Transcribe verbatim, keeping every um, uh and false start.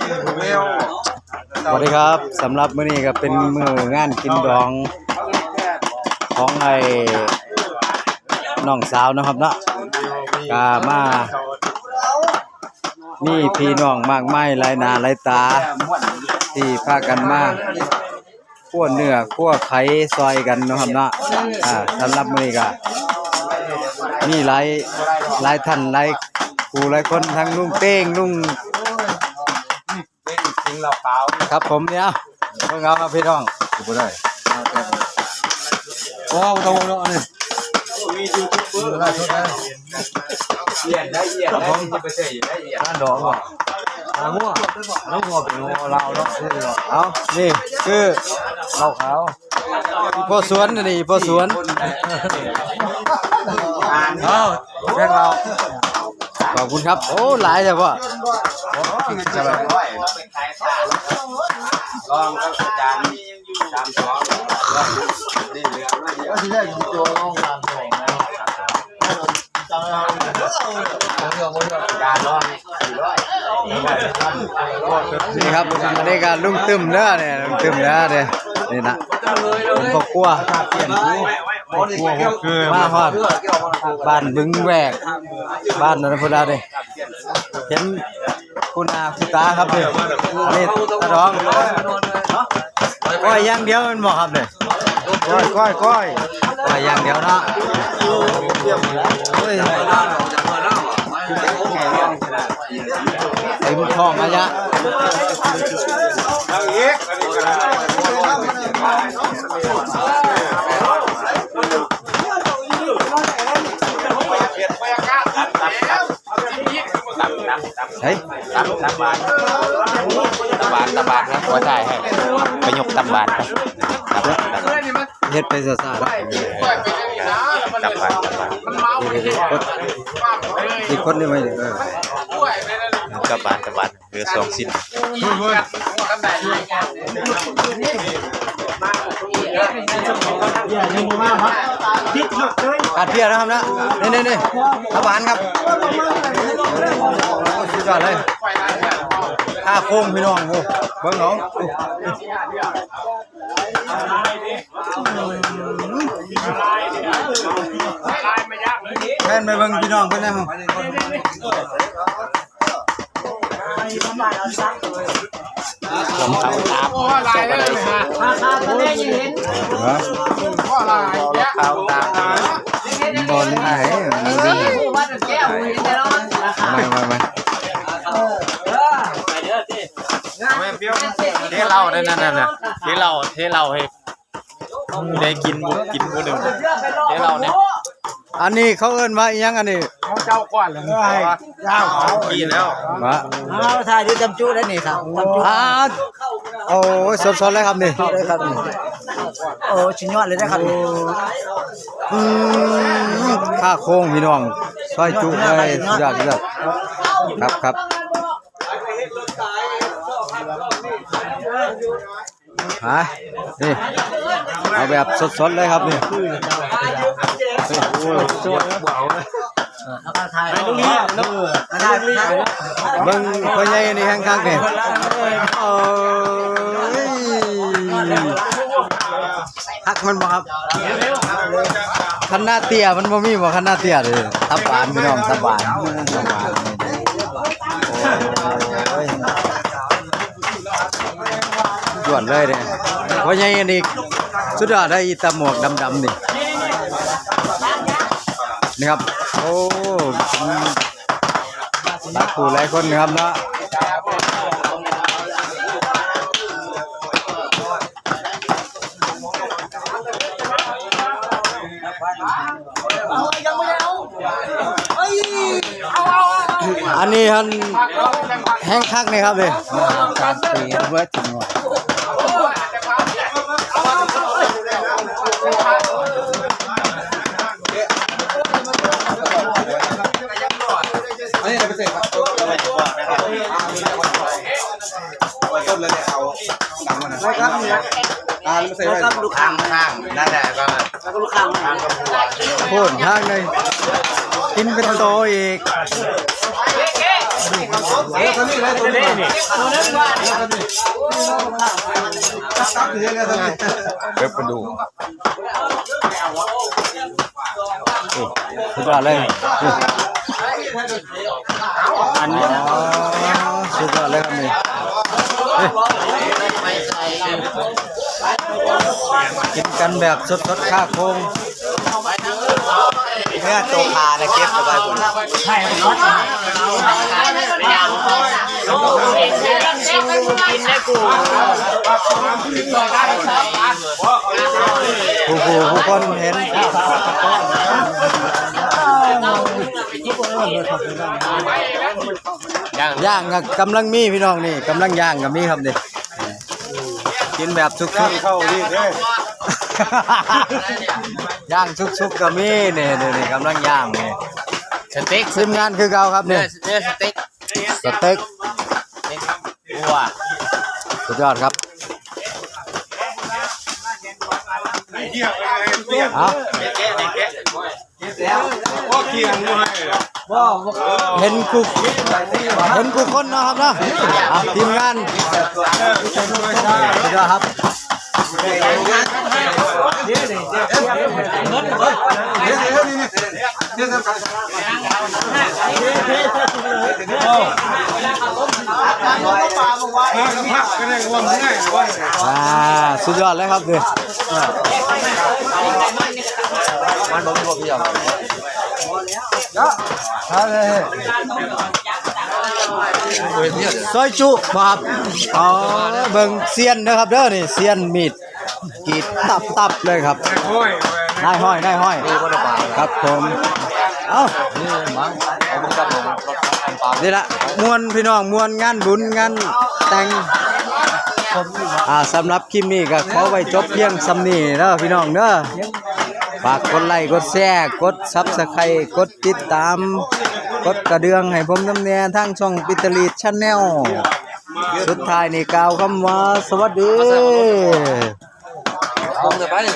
สวัสดีครับ สำหรับมื้อนี้ก็เป็นมื้องานกินดองของไอ้น้องสาวนะครับเนาะ ก็มา มีพี่น้องมากมายหลายหน้าหลายตา ที่พากันมา คั่วเนื้อคั่วไข่ซอยกันเนาะครับเนาะ อ่า สำหรับมื้อนี้ก็มีหลาย หลายท่านหลายผู้หลายคน ทั้งลุงเต้ง ลุง ครับผมเนี่ย เบิ่งเอาครับพี่น้อง บ่ได้ โอ้ โตแล้วอันนี้ มียูทูบเบอร์ เอียนได้เอียนได้ ครับผม จะไปใส่ได้เอียน ร้านดองว่ะ หางัว น้องงัวเป็นงัวลาวเนาะ เอา นี่คือเหล้าขาว อีพ่อสวน อันนี้อีพ่อสวน เอา แบงค์เรา ขอบคุณครับ โอ้ หลายเลยพ่อ ลองกับอาจารย์ สามสอง นี่เหลือมาเดียว ว่าสิได้อยู่ตัวลองสามสองนะ อย่าลอง นี่ครับ อันนี้ก็ลุงตึมเด้อเนี่ย ลุงตึมเด้อเนี่ย นี่นะ เป็นครอบครัว มาฮอด บ้านบึงแวก บ้านนั้นพุทธาเนี่ย เห็นคุณอาคุณตาครับเนี่ย อันนี้ตาดอง ก้อยอย่างเดียวมันบอกครับเนี่ย ก้อย ก้อย ก้อย ก้อยอย่างเดียวเนาะ โอ้ย เต็มท้องมายะ เฮ้ย ตำ ตำบาน ตำบาน ตำบานนะ หัวใจให้ ไปยกตำบานไป ตำบาน ตำบาน เฮ็ดไปซ่าๆเนาะ ตำบาน ตำบาน อีกคนได้ไหมเนี่ย เออ ตำบาน ตำบาน เหลือสองชิ้น ขาดเพียนะครับนะ นี่นี่นี่ ตำบานครับ สุดยอดเลย ข้าโค้งพี่น้อง โอ้ เบิ่งเอา แม่นไปเบิ่งพี่น้องเพิ่นแหน่ ผมเขาตาม ราคาตัวเลขยังเห็น ฮะ เขาตาม บอลนี่ไหน เออว่าแต่แก้วเห็นแต่เราราคา ไม่ไม่ไม่ เทเหล้านั่นนั่นน่ะ เทเหล้า เทเหล้าให้ ได้กินบุกินบุหนึ่ง เทเหล้าเนี่ย อันนี้เขาเอิ้นว่าอีหยังอันนี้ ของเจ้าก่อนเลย เจ้า กินแล้ว มา เอาถ่ายดูจำจุได้นี่ครับ จำจุ อ่า โอ้ย สดๆเลยครับนี่ เลยครับนี่ โอ้ ชิ้นยอดเลยนะครับนี่ อืม ข้าโค้งพี่น้อง ซอยจุเลย สุดยอด สุดยอด ครับ ครับ ฮะ นี่ เอาแบบสดๆเลยครับนี่ เบิ่งพ่อใหญ่นี่แฮงคักนี่ โอ้ย คักมันบ่ครับ คันหน้าเตี้ยมันบ่มีบ่ คันหน้าเตี้ยเลย ตับหวานพี่น้อง ตับหวาน ตับหวาน โอ้ย ยอดเลยเนี่ย ว่าไงกันอีก สุดยอดได้อีตาหมวกดำๆนี่ นี่ครับ โอ้ หลายผู้หลายคนนะครับเนาะ อันนี้ฮันแฮงคักนี่ครับนี่ สามปีเบิดถึงหมด อันนี้เราไปเสร็จครับ ต้นเลยเอาหลังมันนะ ได้ครับเนี่ย อ่า แล้วมาใส่ไว้ ครับ ลูกค้า ข้างๆ นั่นแหละก็ แล้วก็ลูกค้า โค่นทางเลย กินเป็นโตอีก นี่เขาสดเองนี่เลยตัวนี้นี่ตัวนั้นว่าเนี่ย เก็บกระดูก สุดยอดเลย อันนี้ อ๋อ สุดยอดเลยครับนี่ กินกันแบบสดๆคาโคง เนื้อตัวคานะเก็บเอาไว้บน ผู้ผู้ผู้คนเห็น ย่าง ย่างก็กำลังมีพี่น้องนี่ กำลังย่างก็มีครับนี่ กินแบบสุกๆ เข้านี่เด้อ ย่างสุกๆก็มีนี่ นี่ นี่ กำลังย่างนี่ สเต็ก ทีมงานคือเก่าครับนี่ เนื้อ เนื้อสเต็ก สเต็ก วัว สุดยอดครับ เอา เห็นกู เห็นกูคนเนาะครับเนาะ เอา ทีมงาน สุดยอดครับ อ่า สุดยอดเลยครับนี่ มันบ่มีพวกพี่หรอก ซอยจุบ่ครับ อ๋อ เบิ่งเซียนนะครับเด้อนี่ เซียนมีดกรีดตับๆเลยครับ นายห้อย นายห้อย ครับผม เอ้า นี่ละ ม่วนพี่น้อง ม่วนงานบุญงานแต่ง อ่า สำหรับคลิปนี้ก็ขอไว้จบเพียงส่ำนี้เด้อพี่น้องเด้อ ฝากกดไลค์ กดแชร์ กดซับสไครบ์ กดติดตาม กดกระเดื่องให้ผมนำแหน่ทางช่อง Peter Reed Channel สุดท้ายนี่กล่าวคำว่าสวัสดี